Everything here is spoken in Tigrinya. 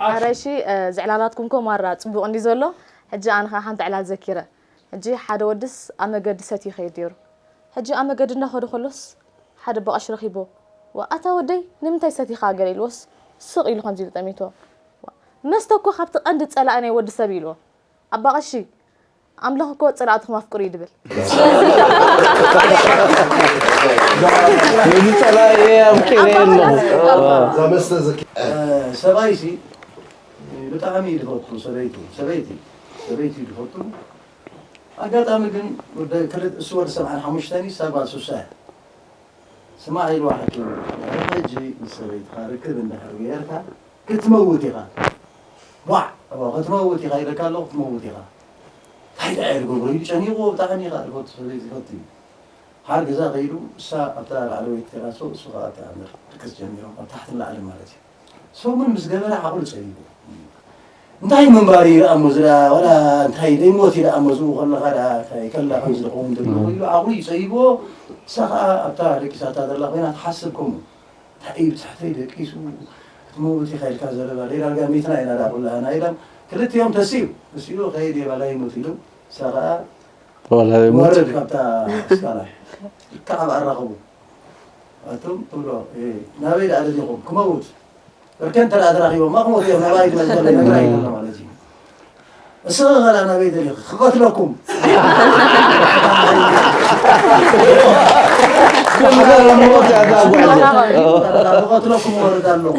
ኣረ እሺ፣ እ፣ ዝዕላላትኩም እኮ ማራ ጽቡቕ እንዲ ዘሎ። ሕጂ ኣነ ኸዓ ሓንቲ ዕላል ዘኪረ። ሕጂ ሓደ ወድስ ኣብ መገዲ ሰትዩ ይኸይድ ነይሩ። ሕጂ ኣብ መገዲ እናኸደ ከሎስ ሓደ ኣባቐሺ ረኺብዎ። "ዋ፣ ኣታ ወደይ፣ ንምንታይ ሰቲኻ?" ገለ ኢልዎስ፣ ስቕ ኢሉ ከምዚ ኢሉ ጠሚትዎ። "ዋ፣ መስተ እኮ ካብቲ ቀንዲ ጸላኢ ናይ ወዲ ሰብ" ኢልዎ። ኣባቐሺ፣ ኣምላኽ እኮ ጸላእትኹም ኣፍቅሩ እዩ ድብል። እዚ ጸላኢ ኣብቂረ ኣለኹ። እዛ መስተ ዘኪ ሰብኣይሲ ብጣዕሚ እዩ ዝፈቱ ሰበይቱ ሰበይቲ ሰበይቲ እዩ ዝፈቱ። ኣጋጣሚ ግን ወደ ክልተ እሱ ወደ ሰብዓን ሓሙሽተን እዩ፣ እሳ ጓል ስሳ እያ። ስማዕ ኢልዋ ሓኪም፣ ሕጂ ምስ ሰበይትኻ ርክብ እንድሕር ገይርካ ክትመውት ኢኻ። ዋዕ እዋ ክትመውት ኢኻ ኢለካ ኣለኹ፣ ክትመውት ኢኻ። እንታይ ደኣ እየ ዝገብሮ ኢሉ ጨኒቑ ብጣዕሚ ኢኻ ዝፈቱ ሰበይቲ ዝፈቱ እዩ። ሓር ገዛ ከይዱ እሳ ኣብታ ላዕለወይቲ ቴራሶ እሱ ከዓ ኣብታ መርክዝ ጀሚሮም ኣብ ታሕትን ላዕልን ማለት እዩ። ሰሙን ምስ ገበረ ዓቕሉ ፀቢቡ እንታይ ምንባር ይረኣሞ ዝዳ ወላ እንታይ ደይሞት ይረኣሞ ዝኡ ከለኻ ዳ እንታይ ከላ ከም ዝኸውን ድብሎ ኢሉ ዓቕሉ ይፀይብዎ። እሳ ከዓ ኣብታ ደቂሳታ ዘላ ኮይና ትሓስብ ከምኡ እንታይ እዩ ብትሕተይ ደቂሱ ክትመውት ኢኻ ኢልካ ዘረባ ደይ ዳርጋ ሚትና ኢና ዳ ኩላና ኢሎም ክልቲኦም ተሲኡ ተሲኡ ከይድ የባላ ይሞት ኢሉ እሳ ከዓ ዋላ ይሞት ወርድ ካብታ ስካላ ከዓ ኣራኸቡ ኣቱም ትብሎ ናበይ ደኣ ደሊኹም ክመውት በርከን ተራ ተራኺቦም ኣኽሞት እዮም ናባይ ድመዝበለ ነግራ ይደሎ ማለት እዩ እስኺ ኸላ ናበይ ደሊኺ ክቐትለኩም ክቐትለኩም ወርድ ኣለኹ